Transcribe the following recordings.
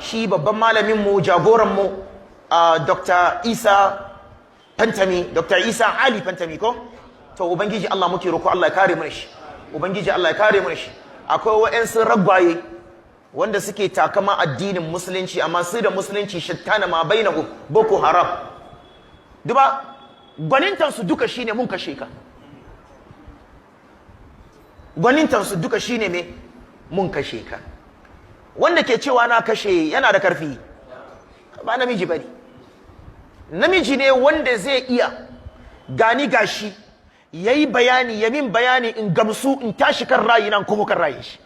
Shi babban malaminmu, jagoranmu, Dr. Isa Pantami, Dr. Isa Ali Pantami ko. To, Ubangiji Allah muke roko, Allah ya kare mu shi. Ubangiji Allah ya kare mu shi. Akwai wa'ansu ragwaye wanda suke takama addinin Musulunci, amma su da Musulunci shattana ma bainahu. Boko Haram, duba gwanintansu duka shine mun kashe ka. Gwanintansu duka shine me? Mun kashe ka. Wanda ke cewa na kashe yana da karfi, ba namiji bane. Namiji ne wanda zai iya gani gashi yayi bayani, ya min bayani in gamsu, in tashi kan rayi nan kuma kan rayin shi.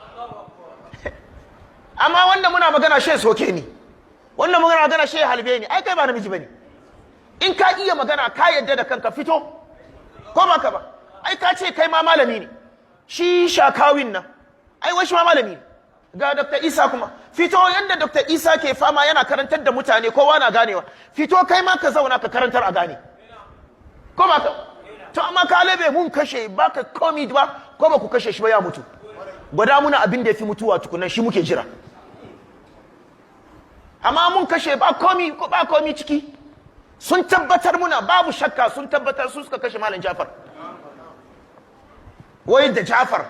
Amma wanda muna magana shi soke ni, wanda muna magana shi halbe ni, ai kai ba namiji bane. In ka iya magana, ka yadda da kanka, fito, ko ba ka ba? Ai ka ce kai ma malami ne. Shi shakawin nan, ai wai shi ma malami ne. Ga Dr. Isa kuma, fito. Yanda Dr. Isa ke fama yana karantar da mutane, kowa na ganewa. Fito kai ma ka zauna ka karantar a gane, ko ba ka? To, amma ka labe mun kashe, baka komi ba. Ko ba ku kashe shi ba, ya mutu. Gwada muna abin da ya fi mutuwa tukunan, shi muke jira. Amma mun kashe, ba komi, ba komi ciki. Sun tabbatar muna, babu shakka sun tabbatar su suka kashe Malam Jafar. Wai da Jafar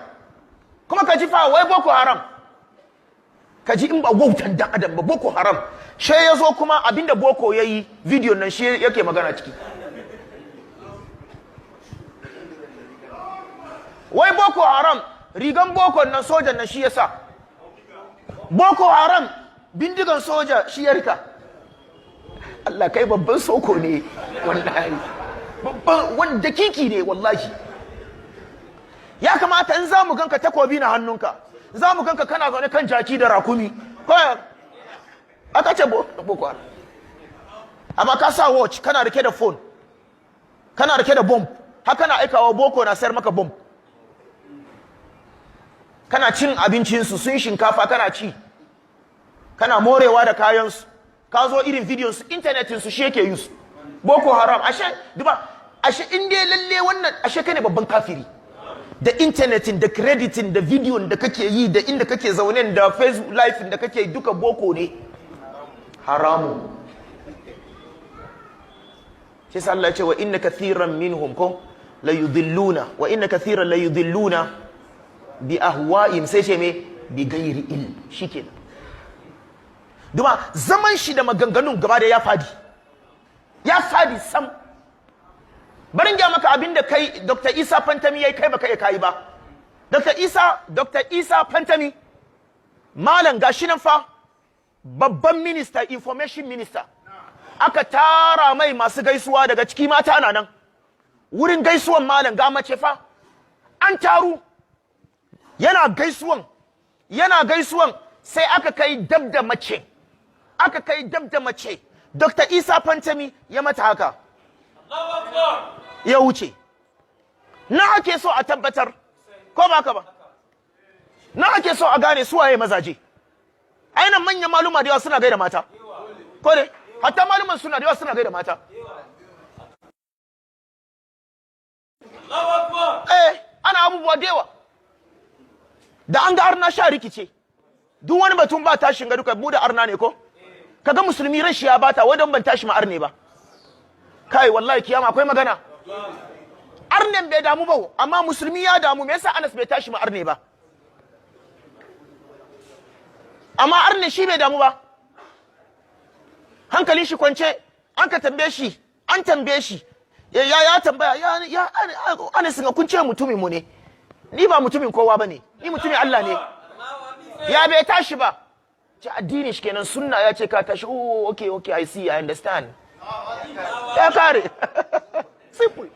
kuma, ka ji fa, wai Boko Haram. Ka ji in ba wautan dan adam ba. Boko Haram she ya zo kuma abinda Boko ya yi, video nan shi yake magana ciki. Wai Boko Haram, rigan Boko nan, sojan nan shi ya sa. Boko Haram, bindigan soja shi ya rika. Allah, kai babban soko ne wallahi, babban wanda kiki ne wallahi. Ya kamata in za mu ganka, takobi na hannunka, za mu ganka kana zaune kan jaki da rakumi ko aka ce Boko Haram. Amma ka sa watch, kana rike da phone, kana rike da bomb, haka na aikawa Boko na sayar maka bomb, kana cin abincinsu, sun shinkafa kana ci, kana morewa da kayansu. Ka zo irin bidiyon su, internetin su shi yake yi su. Boko Haram, ashe duba, ashe in dai lalle wannan, ashe kai ne babban kafiri. Da internetin, da creditin, da bidiyon da kake yi, da inda kake zaune, da Facebook Live da kake, duka Boko ne, haramu. Shi sa Allah ya ce wa inna kathiran minhum ko la yudilluna, wa inna kathiran la yudilluna bi ahwa'im, sai ce me? Bi ghairi ilm. Shikenan. Duma zaman shi da maganganun gaba da ya fadi, ya fadi sam. Barin gaya maka abinda kai Dr. Isa Pantami yayi, kai baka iya kai ba. Dr. Isa, Dr. Isa Pantami, malam, gashi nan fa, babban minister, information minister, aka tara mai masu gaisuwa, daga ciki mata na nan wurin gaisuwan. Malam, ga mace fa an taru, yana gaisuwan, yana gaisuwan, sai aka kai dab da mace, aka kai dab da mace. Dr. Isa Pantami ya mata haka ya wuce. Na ake so a tabbatar, ko ba ka ba? Na ake so a gane su waye mazaje. Ainihin manyan maluma da yawa suna gaida mata, ko dai hatta maluman suna da yawa suna gaida mata. Eh, ana abubuwa da yawa da an ga arna sha rikice. Duk wani batun ba tashin ga duka mu da arna ne. Ko kaga musulmi ran shi ya bata wai don ban tashi ma arne ba. Kai, wallahi kiyama akwai magana. Arnen bai damu ba, amma musulmi ya damu. Me yasa Anas bai tashi ma arne ba, amma arne shi bai damu ba? Hankalin shi kwance. An ka tambaye shi, an tambaye shi, ya tambaya ya Anas, ga kun ce mutumin mu ne. Ni ba mutumin kowa bane, ni mutumin Allah ne. Ya bai tashi ba? Ce addini shi kenan, sunna ya ce ka tashi. Oh, okay, I see, I understand. Ya kare, simple.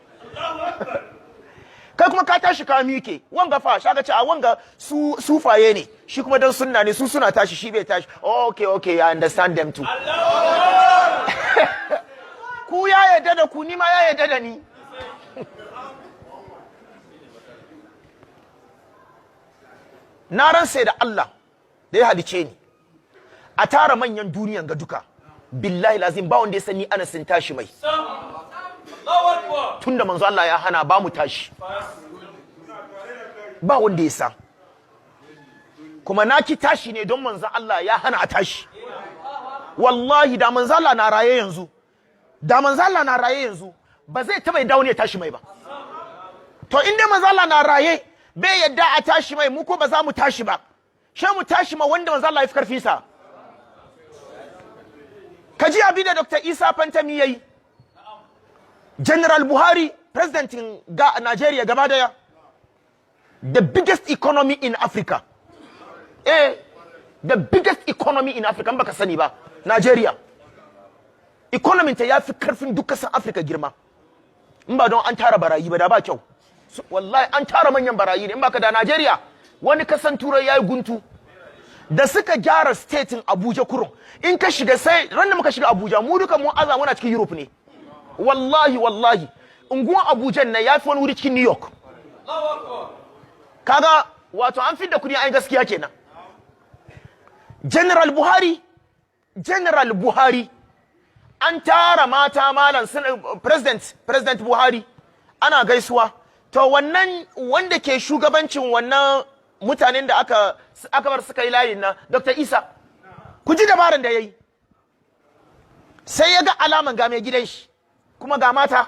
Kai kuma ka tashi ka mike wanga fa, shaka ce a wanga su sufaye ne, shi kuma dan sunna ne, su suna tashi, shi bai tashi. Okay, I understand them too. Ku ya yarda da ku, ni ma ya yarda da ni. Na ransa da Allah da ya halice ni, a tara manyan duniyan ga duka, billahi lazim ba wanda ya sani ana sun tashi mai. Tunda manzo Allah ya hana ba mu tashi, ba wanda ya san. Kuma na ki tashi ne don manzo Allah ya hana a tashi. Wallahi da manzo Allah na raye yanzu, da manzo Allah na raye yanzu, ba zai taba yadda wani ya tashi mai ba. To in dai manzo Allah na raye bai yadda a tashi mai, mu ko ba za mu tashi ba. She mu tashi ma wanda manzo Allah ya fi karfin sa. Ka ji abin da Dr. Isa Pantami yayi. General Buhari, presidentin ga Nigeria gaba daya, the biggest economy in Africa, the biggest economy in Africa, baka sani ba, Nigeria economy ta yafi karfin duk kasan Africa girma. In ba don an tara barayi ba da ba kyau. Wallahi an tara manyan barayi ne. In baka da Nigeria wani kasan Turai yayi guntu. Da suka gyara state in Abuja kurun, in ka shiga, sai ran da muka shiga Abuja, mu duka mun aza muna cikin Europe ne. Wallahi, wallahi, unguwan Abuja na yafi wani wuri cikin New York. Kaga wato an fidda kudi an gaskiya kenan. General Buhari, General Buhari, an tara mata malam, president Buhari ana gaisuwa. To wannan wanda ke shugabancin wannan mutanen da aka bar suka yi layin na Dr. Isa, ku ji dabaran da yayi. Sai ya ga alaman ga mai gidan shi kuma ga mata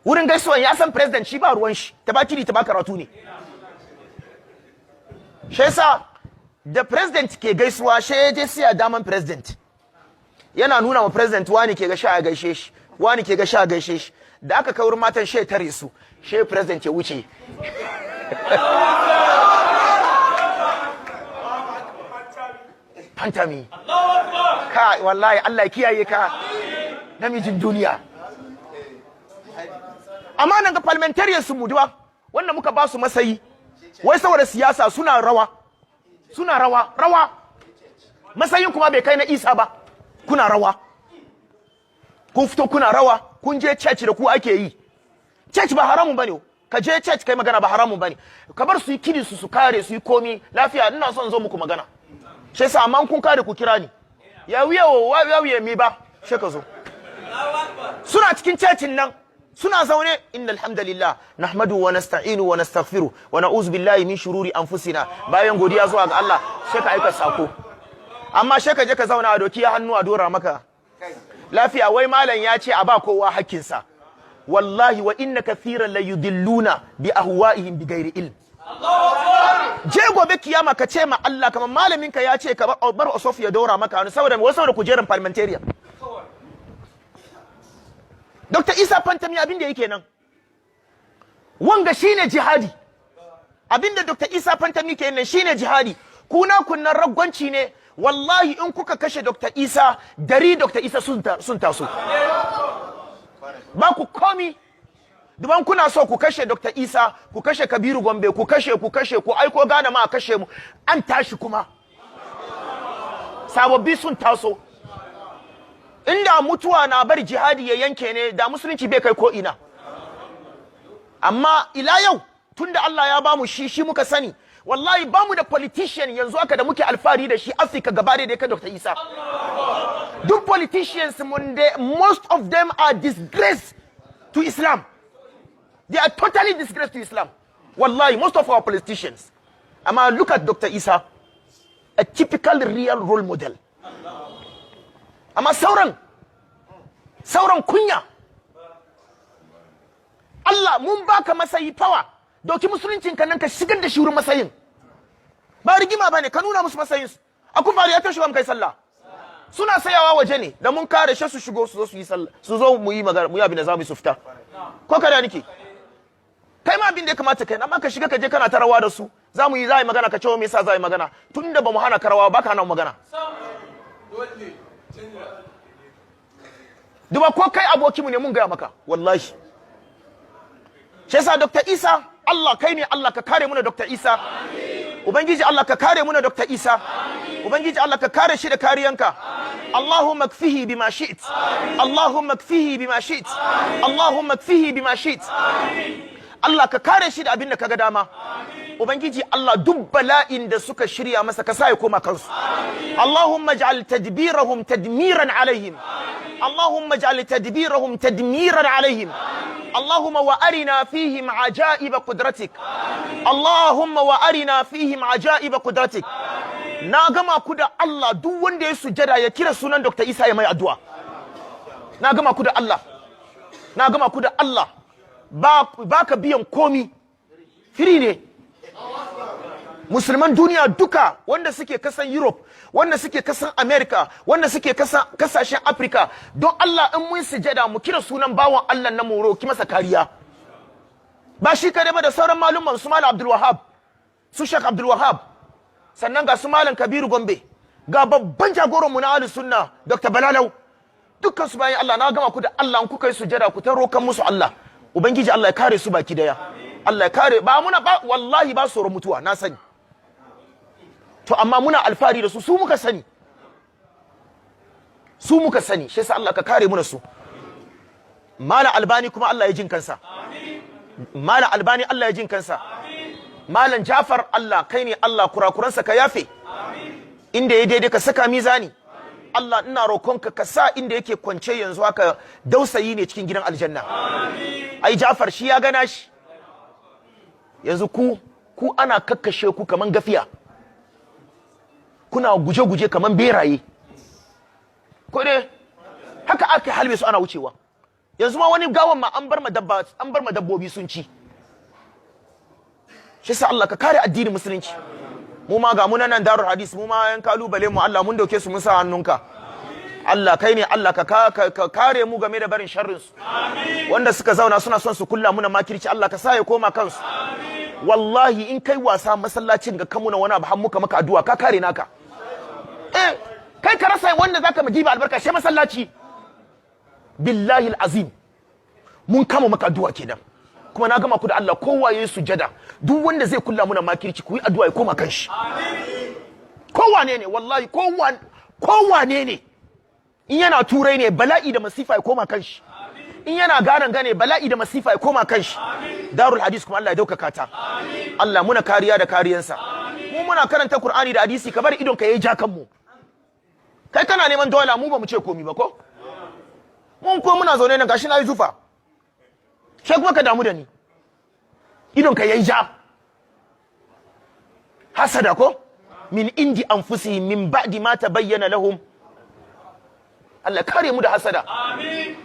wurin gaisuwan. Ya san president shi ba ruwan shi, ta ba kiri ta ba karatu ne. Shi yasa da president ke gaisuwa, shi ya je siya daman president, yana nuna wa president wani ke ga sha gaishe shi, wani ke ga sha gaishe shi. Da aka kai wurin matan, shi tare su, shi president ya wuce. Pantami ka, wallahi Allah ya kiyaye ka, namijin duniya. Amma nan ga parliamentarians mu duba wanda muka ba su masayi, wai saboda siyasa suna rawa, suna rawa rawa. Masayin kuma bai kai na Isa ba. Kuna rawa, kun fito kuna rawa, kun je church da ku ake yi. Church ba haramun bane. Ka je church kai magana ba haramun bane. Ka bar su yi kidi su, su kare su yi komi lafiya. Ina son zo muku magana, shi yasa. Amma kun kare, ku kira ni. Ya wuya wa ya wuya mi ba shi ka zo. Suna cikin churchin nan suna zaune, "Inna alhamdulillah nahmadu wa nasta'inu wa nastaghfiru wa na'udzu billahi min shururi anfusina." Bayan godiya zuwa ga Allah, sai ka aika sako. Amma sai ka je ka zauna a doki hannu a dora maka lafiya, wai malam ya ce a ba kowa hakkinsa. Wallahi wa inna kathiran la yudilluna bi ahwa'ihim bi ghairi ilm. Je gobe kiyama ka ce ma Allah kamar malamin ka ya ce ka bar Osof ya dora maka hannu saboda wasu, saboda kujeran parliamentarian. Dr. Isa Pantami, abin da yake nan, wanga shine jihadi. Abin da Dr. Isa Pantami ke nan shine jihadi. Kuna kunnan ragwanci ne. Wallahi in kuka kashe Dr. Isa, dari Dr. Isa sun taso, ba ku komi. Duban kuna so ku kashe Dr. Isa, ku kashe Kabiru Gombe, ku kashe, ku kashe, ku aiko Gane ma a kashe mu. An tashi kuma sababbi sun taso. Inda mutuwa na bar jihadi ya yanke ne, da musulunci bai kai ko ina. Amma ila yau, tunda Allah ya bamu shi, shi muka sani. Wallahi bamu da politician yanzu aka da muke alfahari da shi Africa gaba da kai Dr. Isa. Duk politicians mun de, most of them are disgrace to Islam. They are totally disgrace to Islam, wallahi, most of our politicians. Amma look at Dr. Isa, a typical real role model. Amma sauran, sauran kunya. Allah mun baka masayi, power, doki musuluncin ka nan ka shigar da shi wurin masayin. Ba rigima bane, ka nuna musu masayin su. Akufo-Addo ya tashi kai sallah, suna sayawa waje ne. Da mun kare shi, su shigo, su zo su yi sallah, su zo mu yi magana, mu yi abin da za mu yi, su fita. Ko kada nike kai ma abin da ya kamata kai, amma ka shiga ka je kana ta rawa da su. Za mu yi, za yi magana, ka ce me yasa za yi magana? Tunda ba mu hana ka rawa ba, ka hana mu magana. Duba, ko kai abokinmu ne, mun gaya maka wallahi. Shi yasa Dr. Isa, Allah kai ne Allah, ka kare mu na Dr. Isa. Ubangiji Allah, ka kare mu na Dr. Isa. Ubangiji Allah, ka kare shi da kariyanka. اللهم اكفه بما شئت، اللهم اكفه بما شئت، اللهم اكفه بما شئت. Allah ka kare shi da abin da kaga dama. Ubangiji Allah, duk bala'in da suka shirya masa, ka sa ya koma kansu. اللهم اجعل تدبيرهم تدميرا عليهم، اللهم اجعل تدبيرهم تدميرا عليهم. اللهم وارنا فيهم عجائب قدرتك، اللهم وارنا فيهم عجائب قدرتك. Na gama ku da Allah, duk wanda ya sujada ya kira sunan Dr. Isa ya mai addu'a. Na gama ku da Allah, na gama ku da Allah. Ba ka biyan komi, free ne. Musulman duniya duka, wanda suke kasan Europe, wanda suke kasan America, wanda suke kasashen Africa, don Allah in mun sujada mu kira sunan bawan Allah na mu roki masa kariya. Ba shi kare ba, da sauran malumman su, Malam Abdul Wahab, su Sheikh Abdul Wahab, sannan ga su Malam Kabiru Gombe, ga babban jagoran mu na Ahlus Sunna Dr. Balalau, dukkan su bayan Allah. Na gama ku da Allah, in kuka yi sujada ku ta rokan musu Allah, Ubangiji Allah ya kare su baki daya. Allah ya kare. Ba muna ba, wallahi ba tsoron mutuwa, na sani. To amma muna alfahari da su, su muka sani, su muka sani. Shi yasa Allah ka kare mu da su. Malam Albani kuma Allah ya jin kansa. Malam Albani Allah ya jin kansa. Malam Jafar, Allah kai ne Allah, kurakuransa ka yafe, inda ya daidai ka saka mizani. Allah, ina roƙonka ka sa inda yake kwance yanzu haka dausayi ne cikin gidan aljanna. Ai Jafar shi ya gana shi. Yanzu ku ana kakkashe ku kaman gafiya, kuna guje-guje kaman beraye. Ko dai haka aka halbe su ana wucewa. Yanzu ma wani gawan ma an bar ma dabba, an bar ma dabbobi sun ci. Shi sa Allah ka kare addinin Musulunci. Mu ma ga mu nan Darul Hadis, mu ma yan kalubale mu, Allah mun dauke su mun sa hannunka. Allah kai ne Allah, ka kare mu game da barin sharrin su. Wanda suka zauna suna son su kulla muna makirci, Allah ka sa ya koma kansu. Wallahi in kai wasa masallacin ga kamuna wani abu har muka maka addu'a, ka kare naka. Eh, kai ka rasa wanda zaka magiba albarka shi masallaci. Billahi alazim mun kama maka addu'a kenan. Kuma na gama ku da Allah, kowa yayi sujada, duk wanda zai kulla muna makirci, ku yi addu'a ya koma kanshi. Kowane ne, wallahi kowane ne, in yana Turai ne, bala'i da masifa ya koma kanshi. In yana garan gane, bala'i da masifa ya koma kanshi. Darul Hadis kuma Allah ya daukaka ta. Allah muna kariya da kariyansa. Mu muna karanta Qur'ani da hadisi, ka bar idon ka yayi jakan mu. Kai kana neman dola, mu ba mu ce komi ba. Ko mun ko muna zaune nan, gashi na yi zufa, sai kuma ka damu da ni, idon ka yayi ja. Hasada ko min indi anfusihim min ba'di ma tabayyana lahum. Allah kare mu da hasada. Amin.